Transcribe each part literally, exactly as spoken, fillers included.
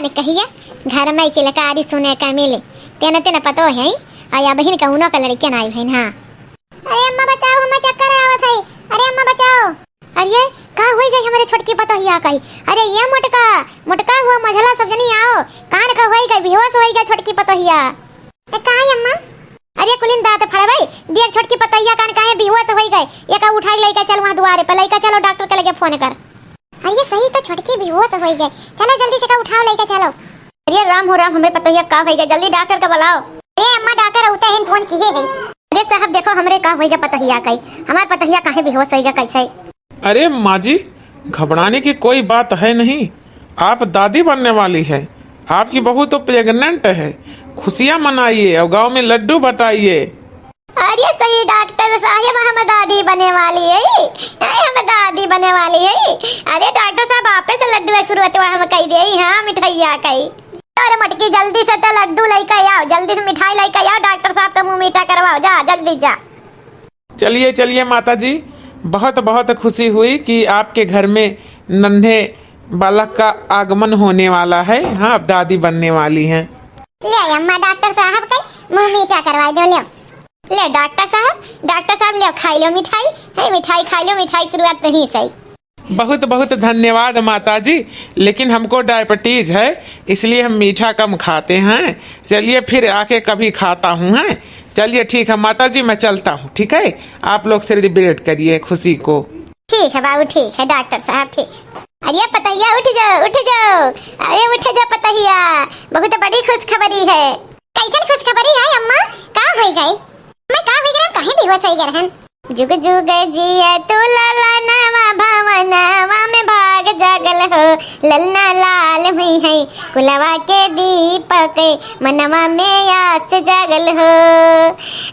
ने कहिया घर में किलकारी सुने का मिले, तेने तेने पतो है, और या बहिन कौनो का लड़के ना आई बहिन, हाँ। अरे अम्मा बचाओ, हमें चक्कर आवत है। अरे अम्मा बचाओ। अरे का होई गई हमरे छोटकी पतोहिया कही? अरे ये मोटका, मोटका हुआ मझला सब जनी आओ, कान का होई गई, बेहोश होई गई छोटकी पतोहिया। ए, का है अम्मा? अरे कुलिन दांत फड़बै, देख छोटकी पतोहिया कान काहे बेहोश होई गए, एका उठाई लइका चल वहाँ दुआरे पर, लइका चलो डॉक्टर के लगे फोन कर। अरे सही तो छोटकी बेहोश होई गए, चलो जल्दी से का उठाओ लइका चलो। अरे राम हो राम, हमरे पतोहिया का होई गए, जल्दी डॉक्टर के बुलाओ। अरे अम्मा डॉक्टर उते हैं फोन किए है। अरे साहब देखो हमरे का होई गए पतोहिया कई, हमार पतोहिया काहे बेहोश होई गए कैसे? अरे माँ जी, घबराने की कोई बात है नहीं, आप दादी बनने वाली है। आपकी बहू तो प्रेग्नेंट है। खुशियाँ मनाइए और गांव में लड्डू बटाइए। अरे सही डॉक्टर साहब, हम दादी बने वाली है। ए, हम दादी बने वाली है। अरे डॉक्टर साहब, आपे से लड्डू की शुरुआत हम कई दे, हाँ मिठाइया कई। अरे मटकी जल्दी से तो लड्डू लेके आओ, जल्दी से मिठाई लेके आओ, डॉक्टर साहब का मुंह मीठा करवाओ, जा जल्दी जा। चलिए चलिए माता जी, बहुत बहुत खुशी हुई कि आपके घर में नन्हे बालक का आगमन होने वाला है। हाँ, अब दादी बनने वाली हैं। ले अम्मा डॉक्टर साहब के मुंह मीठा करवाई दो, ले। ले डॉक्टर साहब, डॉक्टर साहब ले खाई लो मिठाई, है मिठाई खाई लो, मिठाई शुरुआत नहीं सही। बहुत बहुत धन्यवाद माता जी, लेकिन हमको डायबिटीज है, इसलिए हम मीठा कम खाते हैं। चलिए फिर आके कभी खाता हूँ, हैं? चलिए ठीक है माता जी, मैं चलता हूँ, ठीक है? आप लोग सेलिब्रेट करिए खुशी को। ठीक है बाबू, ठीक है डॉक्टर साहब, ठीक है। अरे पतहिया उठ जाओ, उठ जाओ, अरे उठ जाओ पतहिया, बहुत बड़ी खुशखबरी है। कैसन खुशखबरी है अम्मा, का होई गई? मैं का बिगड़म, काहे बेहोश होई गए रहन? जुग जुग जिया तू ललनवा, भवनवा में भाग जागल हो, ललना लाल हुई है, कुलवा के दीपक मनवा में आस जागल हो।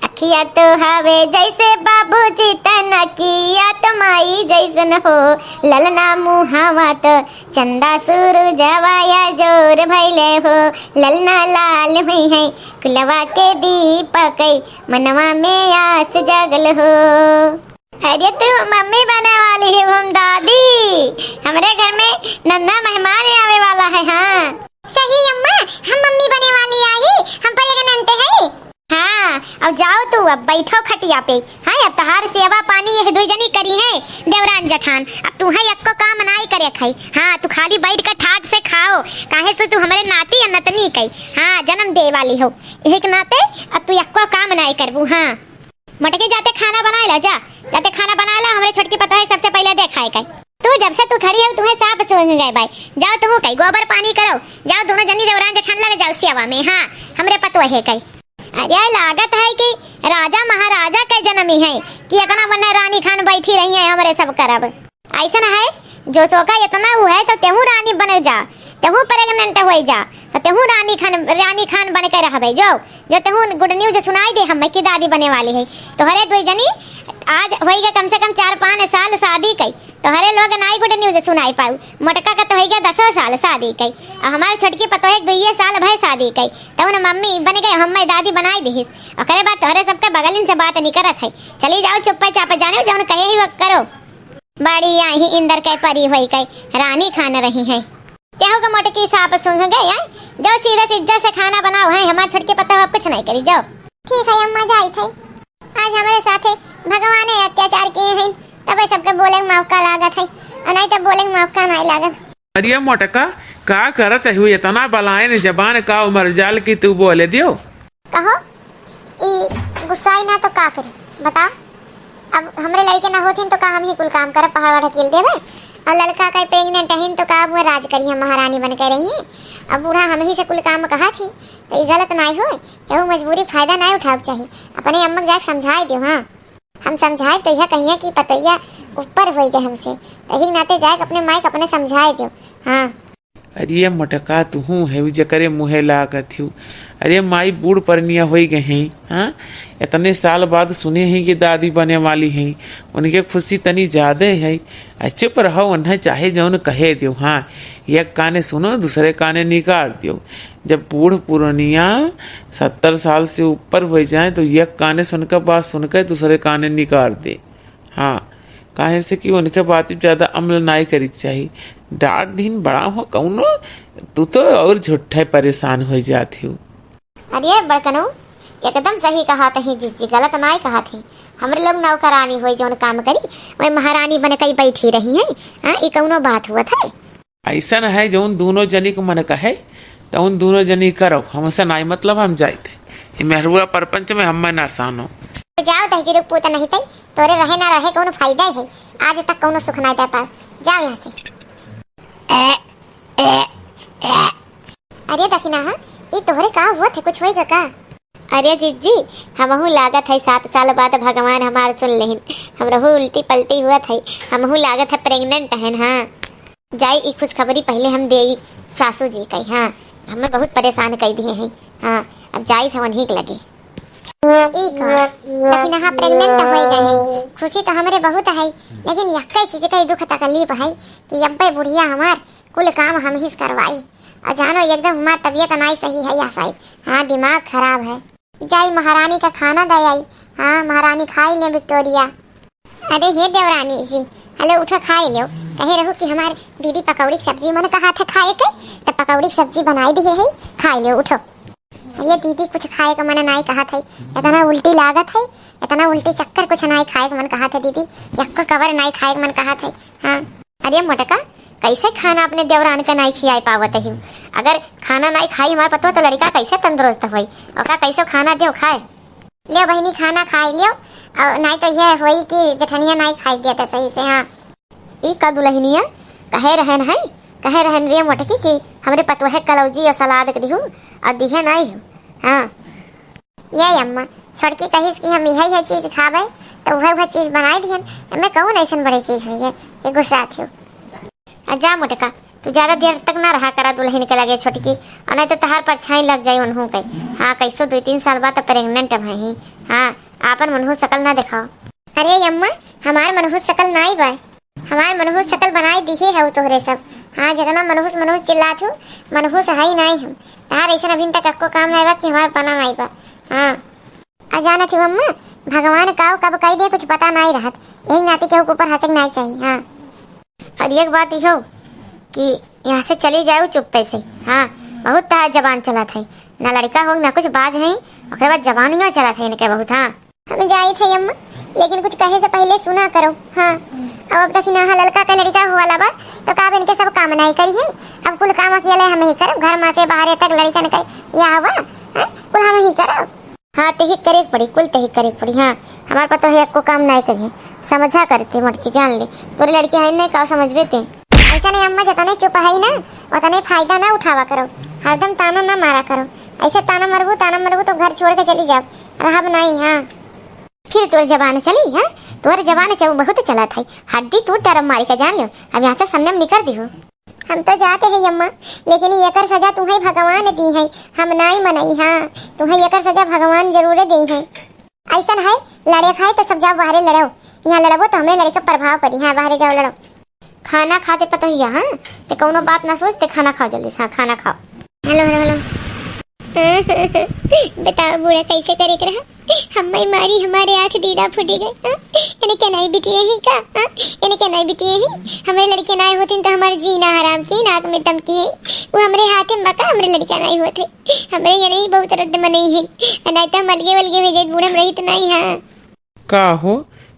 अखिया तो हवे जैसे बाबूजी, तनकिया तो माई जैसन हो, ललना मुहावा तो चंदा सूरजवा या जोर भइले हो, ललना लाल हुई है, कुलवा के दीपक मनवा में आस जागल हो। अरे तू मम्मी बने वाली है, हम दादी। हमरे घर में नन्हा मेहमान आवे वाला है। हाँ सही अम्मा, हम मम्मी बने वाली आई, हम प्रेग्नेंट है। हाँ, अब जाओ तू, अब बैठो खटिया पे। हाँ, अब तहार सेवा पानी यह दुई जनी करी है, देवरान जेठान। अब तू है यक्को काम नाई करे खाई। हाँ, तू खाली बैठ के ठाट से खाओ, काहे से तू हमरे नाती या नतनी कई, हाँ, जन्म दे वाली हो। एक नाते अब तू यक्को काम नाई करबू। हाँ, मटके जाते खाना बनाए ला जा, जाते खाना बनाए ला, हमरे छोटकी पतोह सबसे पहले देखाए के। तू जब से तू खड़ी हो, तुम्हें सांप सूंघ गए बाई। जाओ तुम कई गोबर पानी करो, जाओ दोनों जनी देवरान जेठान लगे जाओ सेवा में। हाँ, हमरे पतोह है कई। अरे लागत है कि राजा महाराजा के जन्मी है कि इतना बन्ने रानी खान बैठी रही है हमरे सब करब। ऐसन है जो सोका इतना ऊ है तो तेहू रानी बन जा, तेहू प्रेग्नेंट हो जा, तो तेहू रानी खान, रानी खान बन के रहबे। जो, जो तेहू गुड न्यूज सुनाई दे हमें कि दादी बने वाली है। तोहरे दुई जनी आज होई गए कम से कम चार पाँच साल शादी कई, तोहरे लोग नाई गुड न्यूज सुनाई पाऊ। मोटका का तो होई गए दसों साल शादी कई, आ हमार छोटकी पतोह एक दुइये साल भय शादी कई, तो उन मम्मी बन गए, हमें दादी बनाई दिहिस। ओकरे बाद तोहरे सबके बगलिन से बात निकरत है। चली जाओ चुप्पे चापे, जाने जौन कहे ही वो करो। बड़ी आई इंदर के परी होई के रानी खान रही है। तेहू के मोटकी सांप सूंघ गए हैं। जो सीधे सिज्जा से खाना बनाओ है, हमार छोटकी पतोह अब कुछ नहीं करी, जाओ। ठीक है अम्मा, जाई थे। आज हमरे साथे भगवाने अत्याचार किए हैं, तबे सबके बोले के मौका लागत है, और नहीं तो बोले के मौका नहीं लागत। अरे मोटका, का करत है, इतना बलायन जबान का उमर जाल की तू बोले दियो। कहो, ई गुस्साई ना तो का करी, बताओ। अब हमरे लड़के ना होथिन तो का हम ही कुल काम करब, पहाड़ ढकेल देबे? और लड़का का प्रेग्नेंट हइन तो का अब वो राज करी, हम महारानी बन के रही है? अब बूढ़ा हम ही से कुल काम कहा थी तो ई गलत ना हो, केहू मजबूरी फायदा ना उठावे के चाही। अपने अम्मा के जाके समझाए दियो। हाँ, हम समझाए तो यह कहिए कि पतैया ऊपर होई गए हमसे, तो यही नाते जाके अपने माई के अपने समझाए दियो। हाँ। अरे मोटका, तुहूँ है जेकरे मुँहे लागत हूँ। अरे माई बूढ़ परनिया होई गए हैं, हाँ? इतने साल बाद सुने हैं कि दादी बने वाली हैं, उनके खुशी तनी ज्यादा है। आ चुप रहो, उन्हें चाहे जौन कहे दियो, हाँ? एक काने सुनो, दूसरे काने निकाल दियो। जब बूढ़ पुरनिया सत्तर साल से ऊपर हो जाए तो एक काने सुनकर बात सुनकर दूसरे काने निकाल दे। हाँ, काहे से कि उनके बात पे ज्यादा अमल नाई करी के चाही। डांट दीन बड़ा हो कौनो, तू तो और झूठे परेशान हो जाती हो। अरे बड़कनऊ, एकदम सही कहत ही जीजी, गलत नाई कहत ही। हमरे लोग नौकरानी होई, जौन काम करी, वही महारानी बन के बैठी रही है। हाँ, ई कौनो बात हुआ था? ऐसन है, जौन दोनों जनी के मन कहे, तौन दोनों जनी करो। हमसे नाई मतलब, हम जाइत है। ई मेहरुआ परपंच में हमें ना सानो। तो जाओ दहिजरू पूत नहीं तई, तोरे रहे ना रहे कौन फायदा है? आज तक कौनो सुख ना दे पाए। जाओ यहाँ से। ए, ए, ए। अरे दखिनाहा, ई तोहरे का हुआ थे, कुछ होएगा का? अरे जीजी, हमहू लागत है सात साल बाद भगवान हमार सुन लेहिन। हमरहू उल्टी पल्टी हुआ थे, हमहू लागत है प्रेग्नेंट हन। हाँ, जाई ई खुशखबरी पहले हम देई सासू जी के। हाँ, हमें बहुत परेशान कर दिए हैं। हाँ, अब जाई थे वहीं के लगे। ई का? दखिनाहा प्रेग्नेंट हो गए हैं। खुशी तो हमरे बहुत है, लेकिन यक्के चीज के दुख तकलीफ है कि अब्बे बुढ़िया हमार कुल काम हम ही से करवाई। और जानो एकदम हमार तबीयत नाई सही है या साई। हाँ, दिमाग खराब है। जाई महारानी का खाना दे आई। हाँ, महारानी खाई ले विक्टोरिया। अरे हे देवरानी जी, हेलो, उठो खाए लो। कहे रहू कि हमार दीदी पकौड़ी के सब्जी मन कहा था खाए के, तो पकौड़ी के सब्जी बनाई दिए है, खाए लो, उठो। ये दीदी कुछ खाए के मन नाई कहा था, इतना उल्टी लागत है, इतना उल्टी चक्कर, कुछ नाई खाए के मन कहा था दीदी, यक्को कवर नाई खाए के मन कहा था। हाँ। अरे मोटका, कैसे खाना अपने देवरान के नाई खियाए पावत ही? अगर खाना नाई खाई हमार पतोह तो लड़का कैसे तंदुरुस्त होई? ओका कैसे खाना देव खाए? लियो बहिनी, खाना खाई लियो, और नाई तो यह होई कि जेठनिया नाई खाई दिया था सही से। हाँ। ई का दुलहिनिया कहे रहन है, कहे रहन रे मोटकी कि हमरे पतोह के कलौजी और सलाद के दिहू, और दिहे नाई हो। हाँ। ये अम्मा, छोटकी कहिस कि हम इहे, इहे चीज खाबे, तो उहे, उहे चीज बनाई दिहन। एमे कौन ऐसन बड़े चीज होई है, ये गुस्सा थी। आ जा मोटका, तू ज्यादा देर तक ना रहा करा दुलहिन के लगे छोटकी, और नहीं तो तहार परछाई लग जाई उन्हू के। हाँ, कैसो दो तीन साल बाद तो प्रेग्नेंट भई। हाँ, आपन मनहूस सकल ना दिखाओ। अरे अम्मा, हमार मनहूस सकल नाई बा, हमार मनहूस सकल बनाई दिहे है तोहरे सब। हाँ, जितना मनहूस मनहूस चिल्लात हो, मनहूस है ही नाई हम। तहार ऐसन अभिन तक अक्को काम नाई बा कि हमार बना नाई बा। हाँ। आ जानत हो अम्मा, भगवान काव कब कई दे कुछ पता नाई रहत, यही नाते केहू के ऊपर हंसे के नाई चाहिए। हाँ। और एक बात इहो कि यहाँ से चली जाओ चुप्पे से। हाँ, बहुत तहार जबान चलत है, ना लड़का हो ना कुछ बाज है, ओकरे बाद जबानियों चलत है इनके बहुत। हाँ। हम जाइत है अम्मा, लेकिन कुछ कहे से पहले सुना करो। हाँ, अब अब देखी ना, हाँ, लड़का का लड़का हो वाला बा, तो का अब इनके सब काम नाई करी है? अब कुल काम अकेले हम ही करब, घर में से बाहरे तक लड़कन के या हुआ, हाँ, कुल हम ही करब। हाँ, तेही करे के पड़ी, कुल तेही करे के पड़ी। हाँ, हमार पतोह एक्को काम नाई करिहे, समझा करते मोटकी, जान ले, तोरे लड़की है नहीं, का समझबे ते? ऐसा नहीं अम्मा, जतने चुप है ना, उतने फायदा ना उठावा करो, हरदम ताना ना मारा करो। ऐसे ताना मरबू, ताना मरबू तो घर छोड़ के चली जाब, रहब नहीं। हाँ, फिर तोर जबान चली, हाँ, तोर जबान चौ बहुत चलत है, हड्डी टूट डरब मारी का, जान लो, अब यहाँ से सन्ने में निकर दिहो। हम तो जाते हैं अम्मा, लेकिन एकर सजा तुम्हें भगवान दी है, हम नाई मनई। हाँ, तुम्हें एकर सजा भगवान जरूरे दी है। ऐसन है, लड़े खाए तो सब जाओ बाहरे लड़ो, यहाँ लड़बो तो हमरे लड़े का प्रभाव पड़ी। हाँ, बाहरे जाओ लड़ो। खाना खाते पतोहिया, हाँ, ते कौनो बात ना सोच, ते खाना खाओ जल्दी से, हाँ, खाना खाओ। हेलो, हेलो, हेलो। बताओ बूढ़ा, कैसे करे के रहा? हम्मे मारी, हमारे आँख दीदा फूटी गए। हाँ? इन्हें क्या नाई बिटिए ही का? हाँ? इन्हें क्या नाई बिटिए ही? हमारे लड़के नाई होते तो हमारे जीना हराम की, नाक में दम की है। वो हमारे हाथ में बका, हमारे लड़का नाई होते। हमारे ये नहीं बहुत रद्द मनई है। नाई तो हम अलगे वलगे हो जाए, बूढ़ा हम रही तो नाई। हाँ। का हो,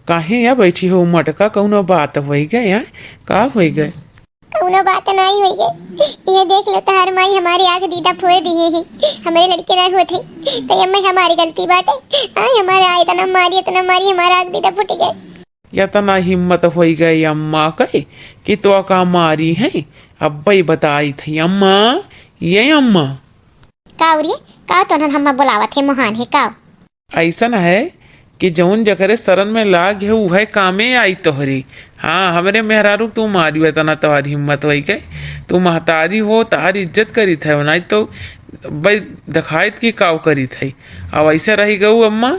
काहे यहाँ बैठी हो मटका? कौनो बात होई गए? हाँ? का होई गए? कौनो बात नाई होई गए। ये देख लो, तहार माई हमारे आँख दीदा फोड़ दिए हैं। हमारे लड़के ना होते, तो ये मैं हमारी गलती बाटे। आई हमारे, आ, इतना मारी, इतना मारी, हमारा आँख दीदा फूट गए। इतना हिम्मत होई गए अम्मा के कि तो का मारी है? अब्बे बताई थी अम्मा, ये अम्मा। का उरिए, का तोहन हम्मा बुलावत है, मोहान है का? ऐसन है कि जौन जकरे शरण में लाग है, उहे कामे आई तोहरी। हाँ, हमरे मेहरारू तू मारी, इतना तोहार हिम्मत होई के? तू महतारी हो, तोहार इज्जत करी थे, नहीं तो भाई दिखाइत की काव करी थे। अब ऐसे रही गऊ अम्मा,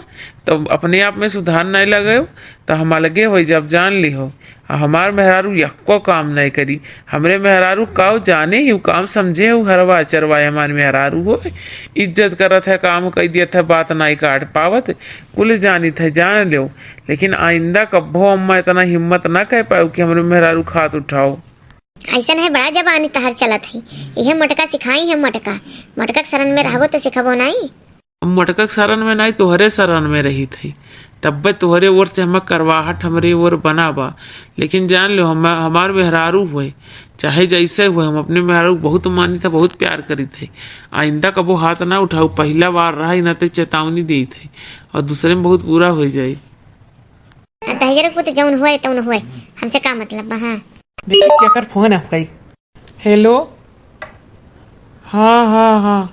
तो अपने आप में सुधार नहीं लगे, तो हम अलगे हो जब जान ली हो। हमार मेहरारू यक्को काम नाहीं करी। हमरे मेहरारू काउ जाने ही, उ काम समझे ही, उ हरवा चरवाए हमार मेहरारू होय। इज्जत करत है, काम कइ दियत है, बात नाहीं काट पावत, कुल जानित है, जान लेव। लेकिन आइंदा कब्बो अम्मा इतना हिम्मत ना कइ पाउ कि हमरे मेहरारू क हाथ उठाउ। अइसन है, बड़ा जबानी तहर चलत है। इहे मोटका सिखाई है, मोटका। मोटका के सरन में रहबो तो सिखबो नाहीं। मोटका के सरन में नाहीं, तोहरे सरन में रहित है। तब्बे तोहरे ओर से हमें करवाहट हमरे ओर बना बा। लेकिन जान लेव, हम, हमार मेहरारू होय, चाहे जइसे होय, हम अपने मेहरारू क बहुत मानित है, बहुत प्यार करित है। आइंदा कबो हाथ ना उठाउ, पहिला बार रहा, इना ते चेतावनी देइत है, अउर दूसरे में बहुत बुरा होइ जाई। आ, तहिजर को तो जौन होय, तौन होय, हमसे का मतलब बा, हाँ? देखी, केकर फोन है भाई? हेलो, हाँ, हाँ, हाँ,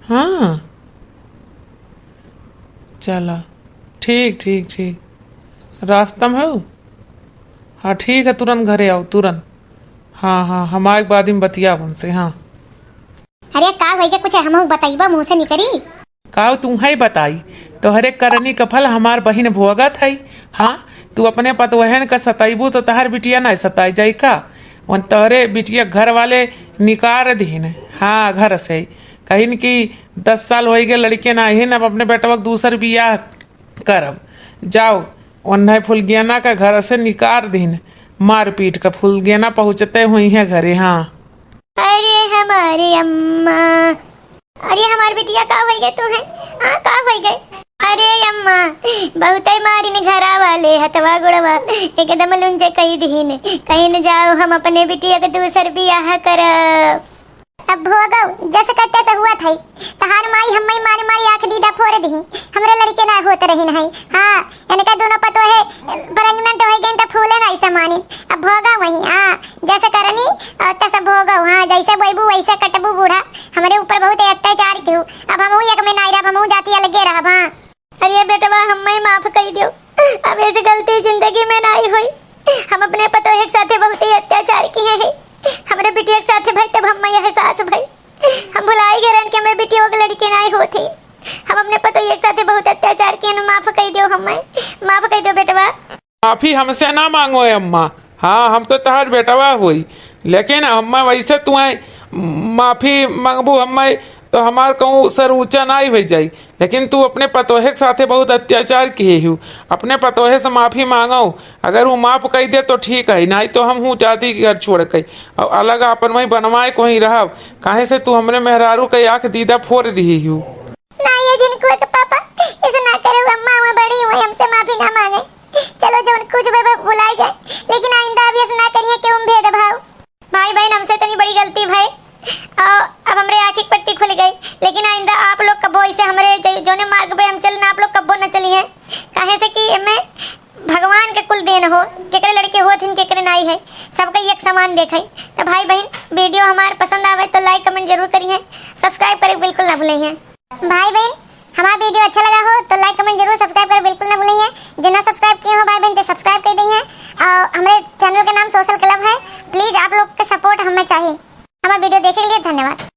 हाँ, चला, ठीक, ठीक, ठीक, रास्ता में हउ? हाँ, ठीक है, तुरंत घरे आउ, तुरंत। हाँ, हाँ, हम आए के बाद में बतियाब उनसे, हाँ। अरे, का होइ गए, कुछ हमहू बतइबा, मुँह से निकरी? काउ तुहैं बताई, तोहरे करनी क फल हमार बहिन भोगत है। हाँ, तू अपने पतोहन क सतइबू तो तहर बिटिया नाहीं सताई जाई का? उन तोहरे बिटिया घर वाले निकार दिहिन, हाँ, घर से। कहिन कि दस साल होइ गए लड़के नाहीं, अब अपने बेटवा क दूसर बियाह करब। जाउ, उन्हें फुलगेना क घर से निकार दिहिन, मारपीट क। फुलगेना पहुँचते होइहैं घरे, हाँ। अरे हमारे अम्मा, अरे हमार बिटिया, का होइ गए तोहैं? हाँ, का होइ गए? अरे अम्मा, बहुतै मारिन घरा वाले, हथवा गोड़वा एकदम लुंजे कइ दिहिन। कहिन जाउ, हम अपने बिटिया क दूसर बियाह करब। अब भोगउ, जस कत्ते से हुआ थई, तहार माई हम्मई मारे मारे आँख दीदा फोर दिही, हमरे लड़के ना होत रहिन है। हाँ, इनका दुनो पतोहे pregnant होइ गइन त फूले नाहीं समानिन। अब भोगउ वही, हाँ, जस करनी अउर तस भोगउ, हाँ, जइसे बोइबू वइसे कटबू बूढ़ा, हमरे ऊपर बहुत अत्याचार किहू। अब हमहू एक में नाहीं रहब, हमहू जाति अलगे रहब, हाँ। अरे बेटवा, हम्मई माफ कइ देउ, अब ऐसे गलती जिंदगी में नाहीं होई। हम अपने पतोहे के साथे बहुत ही अत्याचार किहे हैं, हमरे बिटिया के साथे भाई, तब हम्मई एहसास भई। हम भुलाई गए रहन कि हमरे बिटिया के लड़के नाहीं होत ही। हम अपने पतोहे के साथे बहुत अत्याचार किहे हैं, माफ कइ देउ हम्मई, माफ कइ देउ बेटवा। माफी हमसे ना मांगो ए अम्मा, हाँ, हम तो तहार बेटवा होई, लेकिन हम्मे वइसे तुहैं माफी मांगबू हम्मे तो हमार कहूँ सर ऊँचा नाहीं होइ जाई, लेकिन तू अपने पतोहे के साथे बहुत अत्याचार किहे हू। अपने पतोहे से माफी मांगो, अगर उ माफ कइ दे तो ठीक है, नाहीं तो हमहू जाति के घर छोड़ के अउर अलग आपन वहीं बनवाए के वहीं रहब, काहे से तू हमरे मेहरारू के आँख दीदा फोर दिही हू। ना ये जिनको के पापा, ऐसे ना करो अम्मा, वहाँ बड़ी हुई, हमसे माफी ना मांगे। चलो जौन कुछ भी भुलाई जाए, लेकिन आइंदा अब ऐसे ना करिए कि हम भेदभाव। भाई बहिन, हमसे इतनी बड़ी गलती भई, अ, अब हमरे आँखी की पट्टी खुल गई, लेकिन आइंदा आप लोग कबो ऐसे हमरे ज-, जौने मार्ग पे हम चल ना, आप लोग कबो न चली हैं, काहे से कि एमे भगवान के कुल देन हो, केकरे लड़के होत हिन, केकरे नाई है, सबका एक समान देखे। तो भाई बहिन, video हमार पसंद आवे तो like comment जरूर करिए, subscribe करे बिल्कुल ना भूलें हैं। भाई बहिन, हमार video अच्छा लगा हो तो like comment जरूर, subscribe करे बिल्कुल ना भूलें हैं। जिन्ना subscribe किए हो भाई बहिन, ते subscribe कर दें हैं। और हमरे channel का नाम Social Club है, please आप लोग का support हमें चाहिए। हमार video देखे के लिए धन्यवाद।